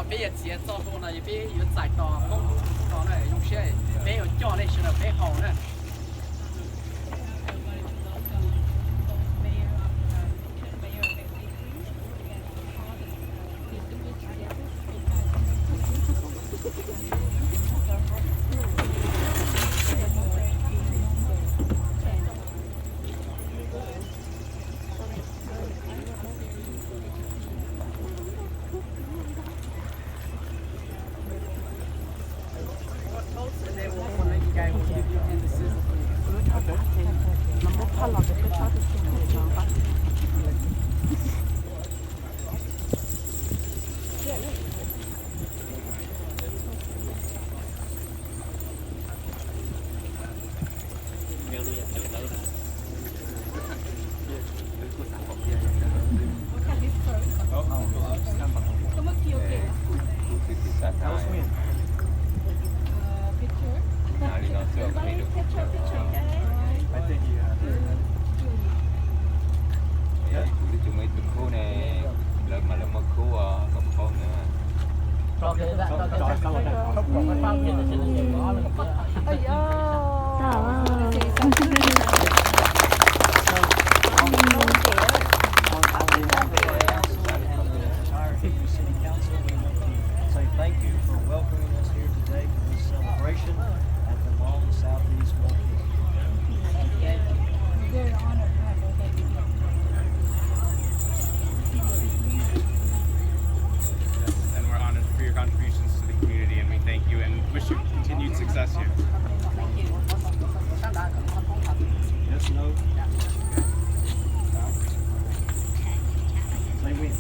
Peb yuav txiav txoj hlua no, peb yuav txais tos Hmoob no na, zoo siab peb yuav coj nej sawv daws peb haus na. Kuv twb tsis muaj ib tug khub ne, lawv mas lawv muaj khub kom paub na. Say thank you for welcoming us here today for this celebration at the Hmong Southeast Hmong Festival. And we're honored for your contributions to the community, and we thank you and wish you continued success here. Yes, no. Say win.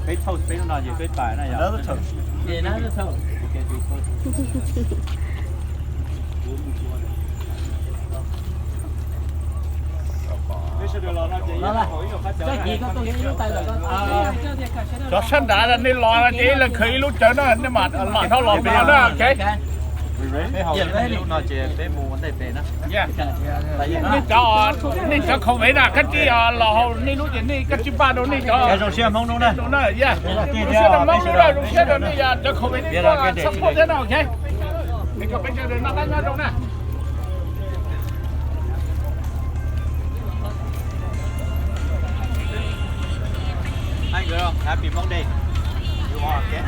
Peb toast peb lub no ces peb pais na yog. Cov sab nrad nej los ces ib leeg khaws ib lub cawv na, nej mam dhau los pem no na, ok. Nej cov, nej cov khaus vev na, kab tsib los haus nej lub ces nej kab tsib npaj rau nej cov zoo siab Hmoob lub na, zoo siab rau nej cov khaus vev nej tuaj support thiab na, ok. Peb sawv daws noj qab nyob zoo na. Hi girl, happy Monday. You are okay?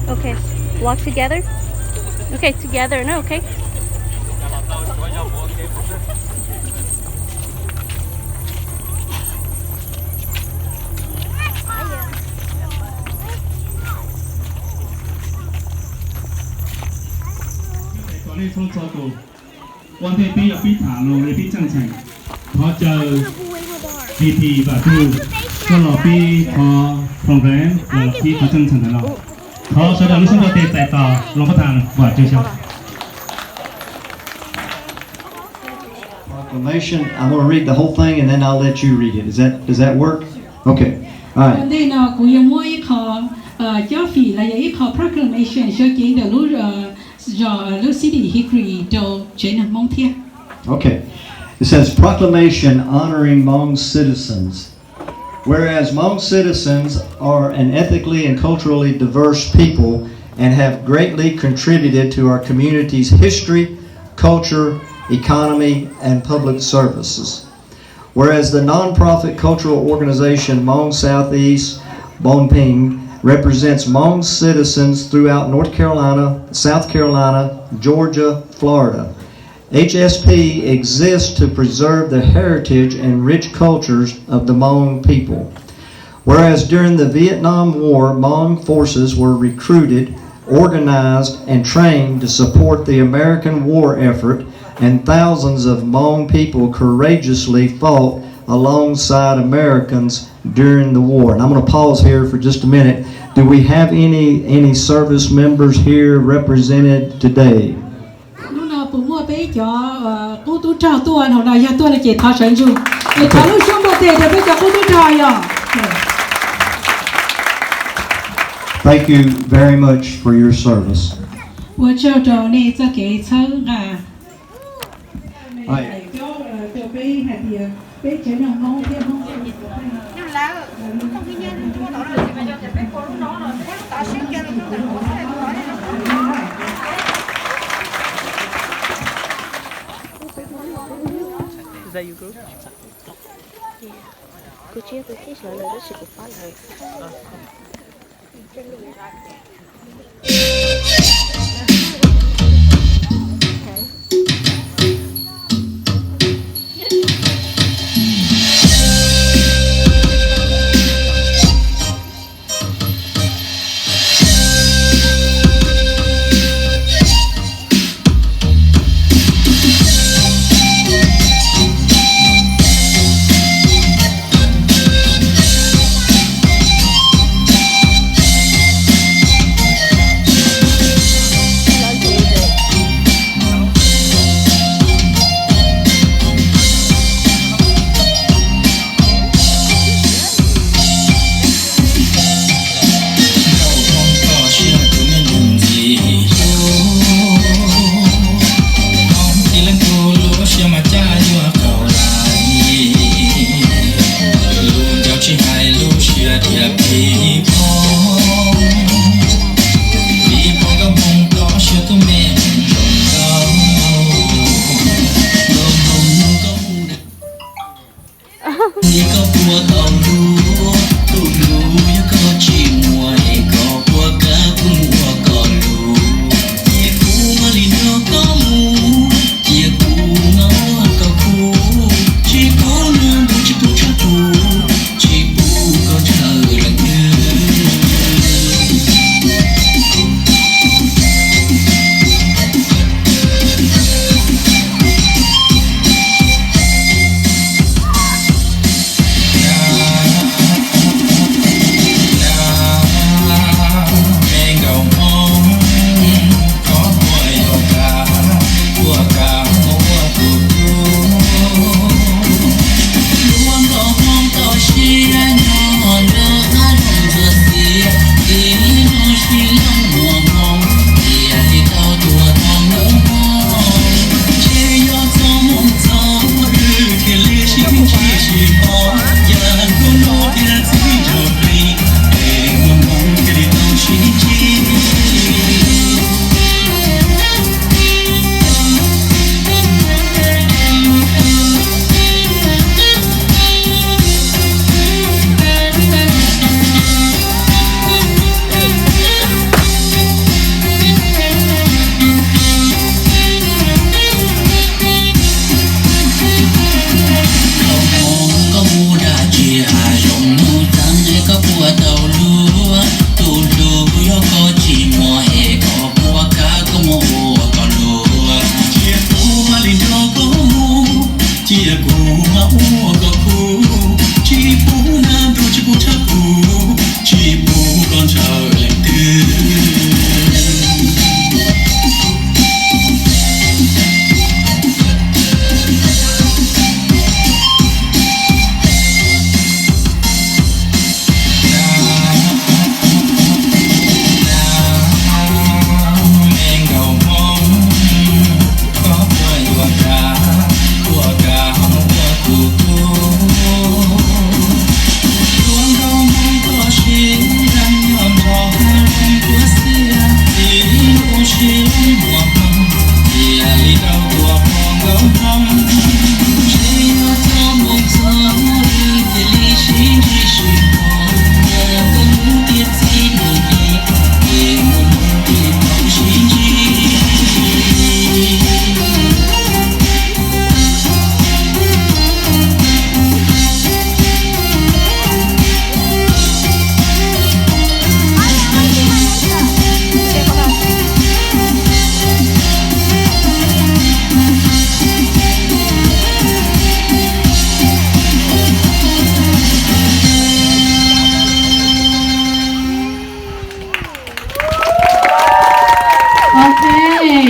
Okay, walk together. Okay, together, no, okay. Ua ntej peb yuav pib tham los peb tseem tseem thov caw V P Vam Pug coj los pib qhov program los pib qhov tseem tseem ntawm no. Thov sawv daws lub xub ntiag tes txais tos Loos Phab Thas Vam Cawv Xyooj. Proclamation. I'm going to read the whole thing and then I'll let you read it. Is that, does that work? Okay. All right. Ua ntej no kuv yuav muab ib qho cob fim los yog ib qho proclamation sawv cev ntawm lub zos, lub city Hickory rau tsev neeg Hmoob thiab. Okay. It says, proclamation honoring Hmong citizens. Whereas Hmong citizens are an ethnically and culturally diverse people, and have greatly contributed to our community's history, culture, economy, and public services. Whereas the nonprofit cultural organization Hmong Southeast Bong Ping represents Hmong citizens throughout North Carolina, South Carolina, Georgia, Florida. H S P exists to preserve the heritage and rich cultures of the Hmong people. Whereas during the Vietnam War, Hmong forces were recruited, organized, and trained to support the American war effort, and thousands of Hmong people courageously fought alongside Americans during the war. And I'm going to pause here for just a minute. Do we have any any service members here represented today? Hnub no puas muaj peb cov qub tub rog tuaj no? Yog tuaj no ces thov sawv ntsug, es thov lub suab npuaj tes rau peb cov qub tub rog yog. Thank you very much for your service. Ua tsaug rau nej txoj kev txhawb nqa. Peb hais tias peb tsev neeg Hmoob thiab Hmoob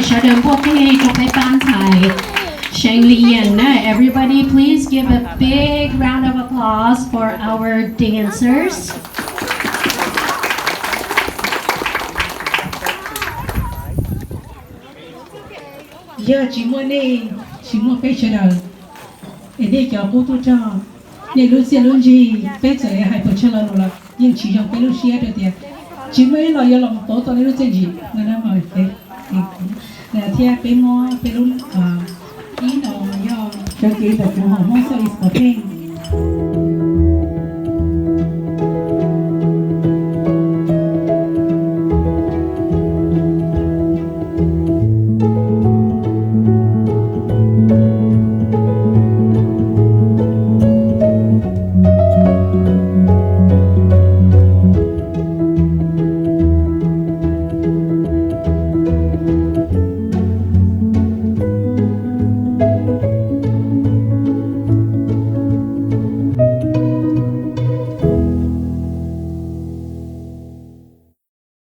Sawv daws npuaj kiag rau peb pab ntxhais Seev Lee Yeej na. Everybody, please give a big round of applause for our dancers. Yog tsis muaj nej, tsis muaj peb sawv daws, es nej cov qub tuaj txog, nej lub txiaj lub ntsig, peb txawm hais puas tshaj lo lus los yeej tsis zoo peb lub siab rau tias tsis muaj ib los yuav los pauv tau nej lub txiaj ntsig no. Thiab peb muab peb lub, ib no yog sawv kev ntawm kuv hom Hmoob Xauj Lis Pov Theej,